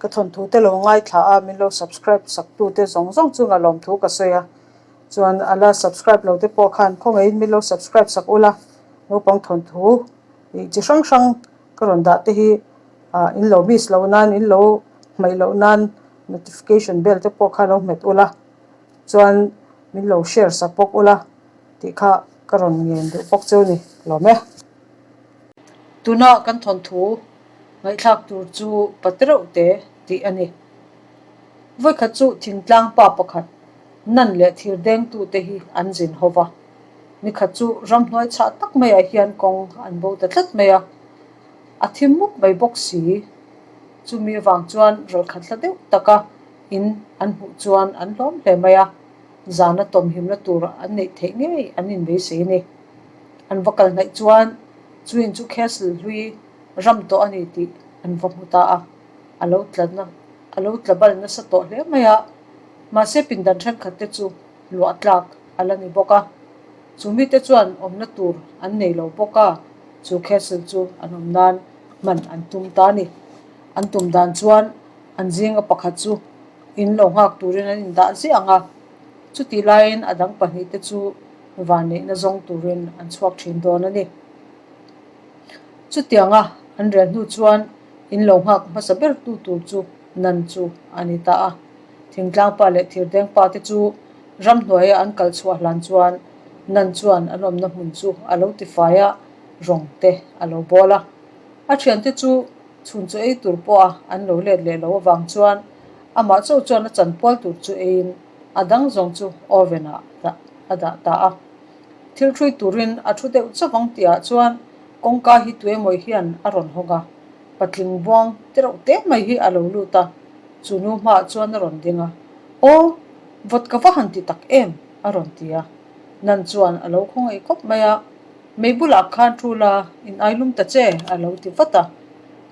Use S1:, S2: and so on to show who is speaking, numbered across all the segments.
S1: Ka thawnthu te lo ngaithla a, min lo subscribe sak tu te zawng zawng chunga lawmthu ka sawi a. Chuan a la subscribe lo te pawh khan khawngaihin min lo subscribe sak ula, naupang thawnthu ih chi hrang hrang ka rawn dah te hi ah in lo miss loh nan in lo hmaih loh nan notification bell te pawh kha lo hmet ula, chuan min lo share sak bawk ula tih kha ka rawn ngen duh bawk chu ni lawm e. Tuna kan thawnthu ngaihthlak tur chu patereuh te tih a ni. Vawikhat chu thingtlang pa pakhat nan leh thir dengtute hi an zin ho va. Nikhat chu ramhnuai chhah tak maiah hian kawng an bo ta tlat mai a, a thim mup mai bawk si. Chumi avang chuan rawlkhat hla deuh taka in an hmuh chuan an hlawm hle mai a, zana tawmhimna tur an neih theih ngei an inbeisei a ni. An va kal hnaih chuan chu in chu Castle hlui ram tawh a ni tih an va hmu ta a, a lo tla a lo tla bal nasa tawh hle mai a, mahse pindan thenkhat te chu luah tlak a la ni bawk a, chu mite chuan awmna tur an nei lo bawk a, chu castle chu an awm nan hman an tum ta a ni. An tum dan chuan an zinga pakhat chu in lo nghak turin an indah ziah ang a, chutih laiin a dang pahnihte chu vanneihna zawng turin an chhuak thin dawn a ni. Chutianga an rel hnu chuan in lo nghak hmasa ber tu tur chu Nan chu a ni ta a. Thingtlang pa leh thirdeng pa te chu ramhnuaia an kal chhuah hlan chuan Nan chuan an awmna hmun chu a lo tifai a, rawng te a lo bawl a. A thiante chu chhun chu ei tur pawha an lo let leh lo avang chuan amah chauh chuan a chanpual tur chu eiin a dang zawng chu oven ah a dah ta a. Thil hrui turin a thu deuh chauh ang tihah chuan kawngka hi tuemawi hian a rawn hawng a, patling buang te reuh te mai hi a lo lut a, chu nu hmaah chuan a rawn ding a, Aw, vawt ka va han ti tak em? a rawn ti a. Nan chuan a lo khawngaih khawp mai a, Mei bulah khan thu la, in ai lum ta che, a lo ti vat a.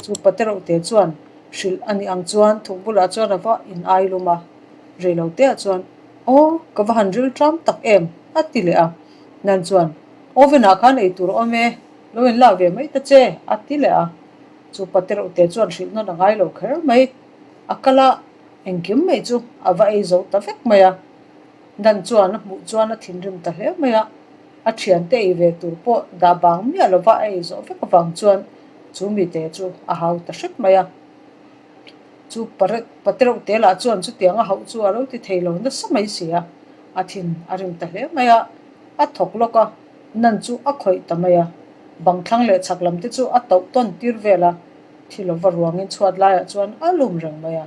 S1: Chu pate reuh te chuan hrilh a nih ang chuan thuk bulah chuan a va in ai lum a, reilo teah chuan, Aw, ka va han ril ṭam tak em? a ti leh a. Nan chuan, Oven-ah khan ei tur a awm e, lo in lak ve mai ta che, a ti leh a. Chu pate reuh te chuan hrilh nawn a ngai lo kher mai. A kal a, engkim mai chu a va ei zo ta vek mai a. Nan chuan a hmuh chuan a thinrim ta hle mai a. A thiante ei ve tur pawh dah bang miah lova a ei zawh vek avang chuan chu mite chu a hau ta hrep mai a. Chu patereuh te lah chuan chutiang a hauh chu a lo ti thei lo nasa mai si a, a thin a rim ta hle mai a, a thawk lawk a, nan chu a khawih ta mai a, bang thlang leh chhak lam te chu a tauh tawn tir vel a, thi lova ruangin chhuat laiah chuan a lum reng mai a.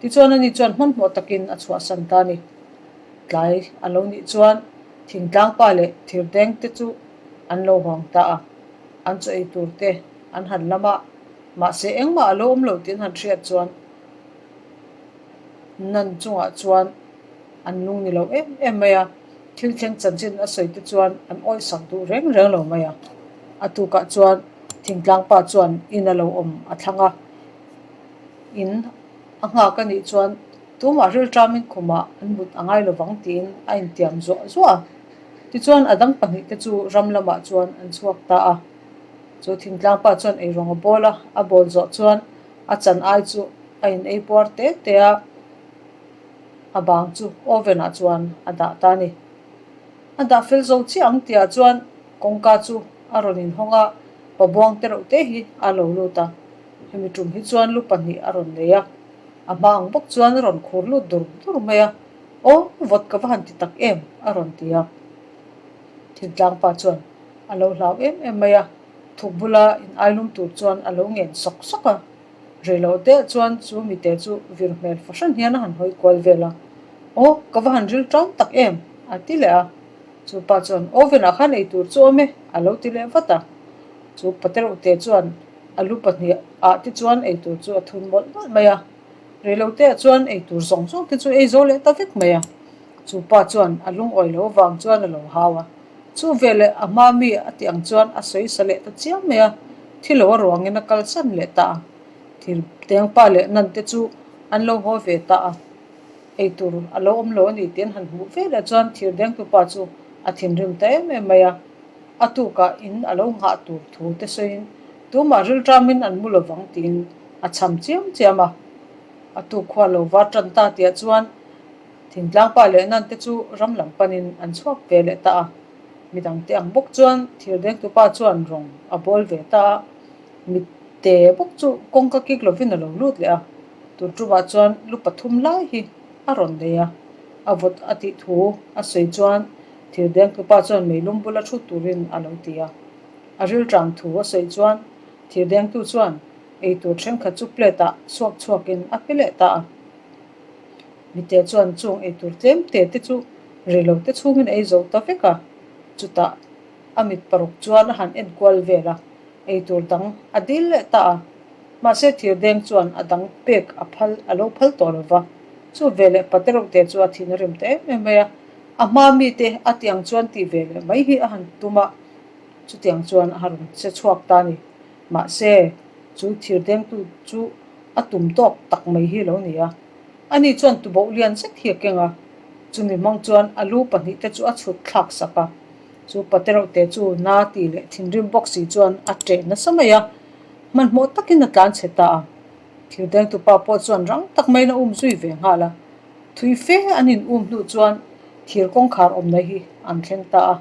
S1: Tichuan ani chuan hmanhmawh takin a chhuahsan ta a ni. Tlai a lo nih chuan thingtlang pa leh thirdeng te chu an lo hawng ta a, an chaw ei tur te an han lam a, Mahse engmah a lo awm lo tih an han hriat chuan Nan chungah chuan an lung ni lo em em mai a, thil thleng chanchin a sawi te chuan an awihsak duh reng reng lo mai a. A tukah chuan thingtlang pa chuan in a lo awm a thlang a, in a nghak a nih chuan tumah rilṭamin khumah an mut a ngai lovang tiin a intiam zuah zuah a. Tichuan a dang pahnihte chu ram lamah chuan an chhuak ta a. Chu thingtlang pa chuan eirawng a bawl a, a bawl zawh chuan a chan ai chu a in ei puar te te a, a bang chu oven ah chuan a dah ta a ni. A dah fel zo chiah ang tihah chuan kawngka chu a rawn inhawng a, pabuang te reuh te hi a lo lut a, hemi tum hi chuan lu pahnih a rawn nei a, a hma ang bawk chuan a rawn khur lut dur dur mai a, Aw, vawt ka va han ti tak em? a rawn ti a. Thingtlang pa chuan a lo hlau em em mai a, thuk bula in ailum tur chuan a lo ngen sawk sawk a. Reiloh deuh chuan chu mite chu vir hmel fahran hian a han hawi kual vel a, Aw, ka va han ril ṭang tak em? a ti leh a. Chu pa chuan, Oven ah khan ei tur chu awm e, a lo ti leh vat a. Chu patereuhte chuan a lu pahnih ah te chuan ei tur chu a thun mawlh mawlh mai a. Reilote ah chuan ei tur zawng zawng te chu ei zo leh ta vek mai a. Chu pa chuan a lungawi lo avang chuan a lo hau a. Chu veleh a hma mi a tih ang chuan a sawi sa leh ta chiam mai a, thi lo a ruangin a kalsan leh ta a. Thil teng pa leh nan te chu an lo haw ve ta a. Ei tur a lo awm lo a ni tih an han hmuh veleh chuan thir dengtu pa chu a thinrim ta em em mai a. A tukah in a lo nghah tur thu te sawiin tumah rilṭamin an mu lovang tiin a cham chiam chiam a. A tuk khua lo var tan ta tihah chuan thingtlang pa leh nan te chu ram lam panin an chhuak ve leh ta a. Midangte ang bawk chuan thirdengtu pa chuan rawng a bawl ve ta a, mitte bawk chu kawngka kik lovin a lo lut leh a, tun tumah chuan lu pathum lai hi a rawn nei a, a vawt a tih thu a sawi chuan thirdengtu pa chuan meilum bula thu turin a lo ti a. A rilṭam thu a sawi chuan thirdengtu chuan eitur thenkhat chu plate ah chhuak chhuakin a pe leh ta a. Mite chuan chung eitur tlem te te chu rilo te chhungin a ei zo ta vek a, chutah a mit paruk chuan a han en kual vel a, eitur dang a dil leh ta a. Mahse thirdeng chuan a dang pek a phal a lo phal tawh lo va, chu veleh pate reuh te chu a thin a rim ta em em mai a, a hma mite a tih ang chuan tih ve leh mai hi a han tum a, chutiang chuan a rawn che chhuak ta a ni. Mahse chu thirdengtu chu a tum tawk tak mai hi lo ni a. Ani chuan tuboh lian zet hi a keng a, chumi hmang chuan a lu pahnihte chu a chhut thlak sak a. Chu patereuhte chu na tih leh thinrim bawk si chuan a ṭeh nasa mai a, hmanhmawh takin a tlan chhe ta a. Thirdengtupa pawh chuan rang tak maiin a um zui ve nghal a. Thui fe an in um hnu chuan thir kawngkhar awmna hi an thleng ta a.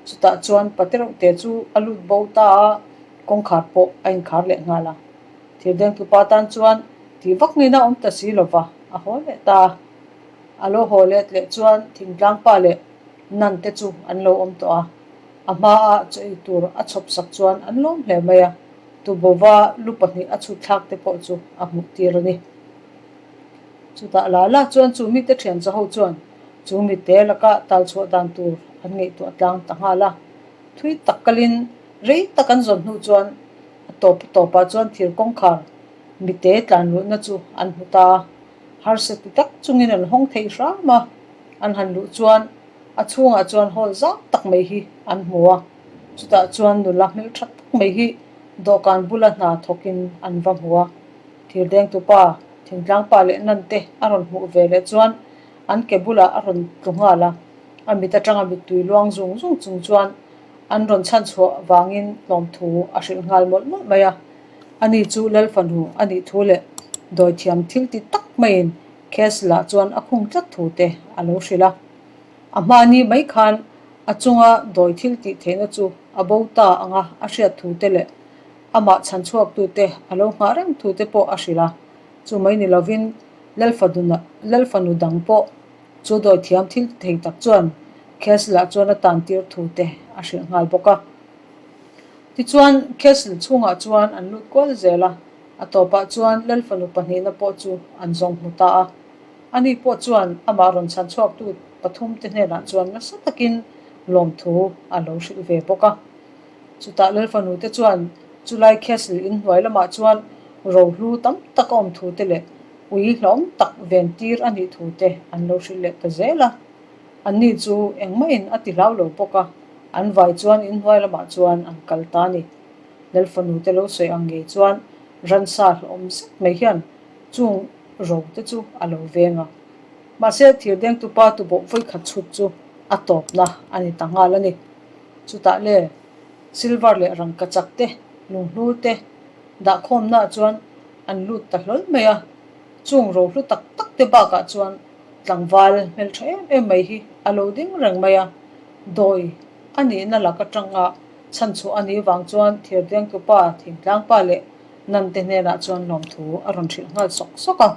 S1: Chutah chuan patereuhte chu a lut bo ta a, kawngkhar pawh a inkhar leh nghal a. Thirdengtupa tan chuan tih vak ngei na awm ta si lova, a haw leh ta a. A lo haw let leh chuan thingtlangpa leh Nan te chu an lo awm tawh a. A hmaa chaw ei tur a chhawp sak chuan an lawm hle mai a, Tubova lu pahnih a chhut thlak te pawh chu a hmuh tir a ni. Chutah la la chuan chu mite thian chaho chuan chu mite laka tal chhuah dan tur an ngaihtuah tlang ta nghal a. Thui tak kalin rei tak an zawn hnu chuan A tawp tawpah chuan thir kawngkhar mite tlan luhna chu an hmu ta a, harsa ti tak chungin an hawng thei hram a, an han luh chuan a chhungah chuan hall zau tak mai hi an hmu a, chutah chuan nula hmeltha tak mai hi dawhkan bula hna thawkin an va hmu a, thirdengtupa, thingtlangpa leh nante a rawn hmuh ve leh chuan an ke bulah a rawn tlu nghal a, a mit atanga mittui luang zung zung chung chuan An rawn chhan chhuah vangin tlawmthu a hrilh nghal mawlh mawlh mai a. Ani chu Lalfanu a nih thu leh dawithiam thil ti tak maiin Castle ah chuan a khung tlat thu te a lo hrilh a. A hmani mai khan a chunga dawi thil tih theihna chu a bo ta anga a hriat thu te leh amah chhan chhuaktute a lo nghah reng thu te pawh a hrilh a. Chu mai ni lovin Lalfanu dang pawh Chu dawithiam thil thei tak chuan Castle-ah chuan a tan tir thu te a hrilh nghal bawk a. Tichuan, Castle chhungah chuan an lut kual zel a, a tawpah chuan Lalfanu pahnihna pawh chu an zawng hmu ta a. Ani pawh chuan amah rawn chhan chhuaktu pathum te hnenah chuan nasa takin lawmthu a lo hrilh ve bawk a. Chutah Lalfanu te chuan chulai Castle inhnuai lamah chuan rohlu tam tak a awm thu te leh Ui hlawm tak ven tir a nih thu te an lo hrilh leh ta zel a. Anni chu engmahin a ti hlau lo bawk a, an vai chuan inhnuai lamah chuan an kal ta a ni. Lalfanu te lo sawi ang ngei chuan ransa hlawm zet mai hian chung ro te chu a lo veng a. Mahse thirdengtupa tubawh vawikhat chhut chu a tawpna a ni ta nghal a ni. Chutah le silver leh rangkachak te, lunghlu te dahkhawmnaah chuan an lut ta hlawl mai a, chung rohlu tak tak te bakah chuan tlangval hmeltha em em mai hi a lo ding reng mai a, dawi a nihna lak atanga chhanchhuah a nih vang chuan thirdengtupa, thingtlangpa leh nante hnenah chuan lawmthu a rawn hrilh nghal sawk sawk a,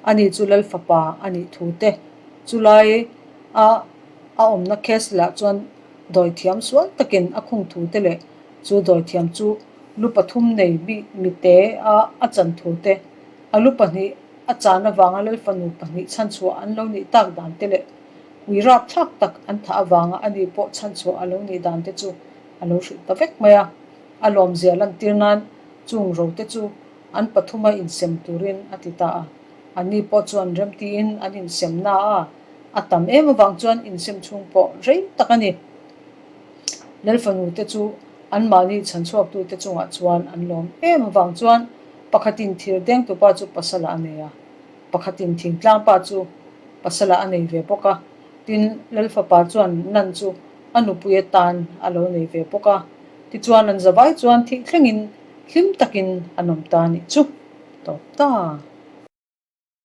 S1: ani chu Lalfapa a nih thu te chulai a a awmna castle ah chuan dawithiam sual takin a khung thu te leh chu dawithiam chu Lu pathum nei bik mite a a chan thu te, a lu pahnih a chan avanga Lalfanu pahnih chhanchhuah an lo nih tak dan te leh ui rapthlak tak an thah avanga ani pawh chhanchhuah a lo nih dan te chu a lo hrilh ta vek mai a. A lawmzia lantir nan chung ro te chu an pathuma insem turin a ti ta a. Anni pawh chuan remtiin an insem na a, a tam em avang chuan insem chhung pawh rei tak a ni. Lalfanu te chu anmahni chhanchhuaktute chungah chuan an lawm em avang chuan pakhatin thir dengtupa chu pasalah a nei a, pakhatin thingtlangpa chu pasalah a nei ve bawk a, tin Lalfapa chuan Nan chu a nupui atan a lo nei ve bawk a, tichuan an zavai chuan thih thlengin hlim takin an awm ta nih chu tawp ta.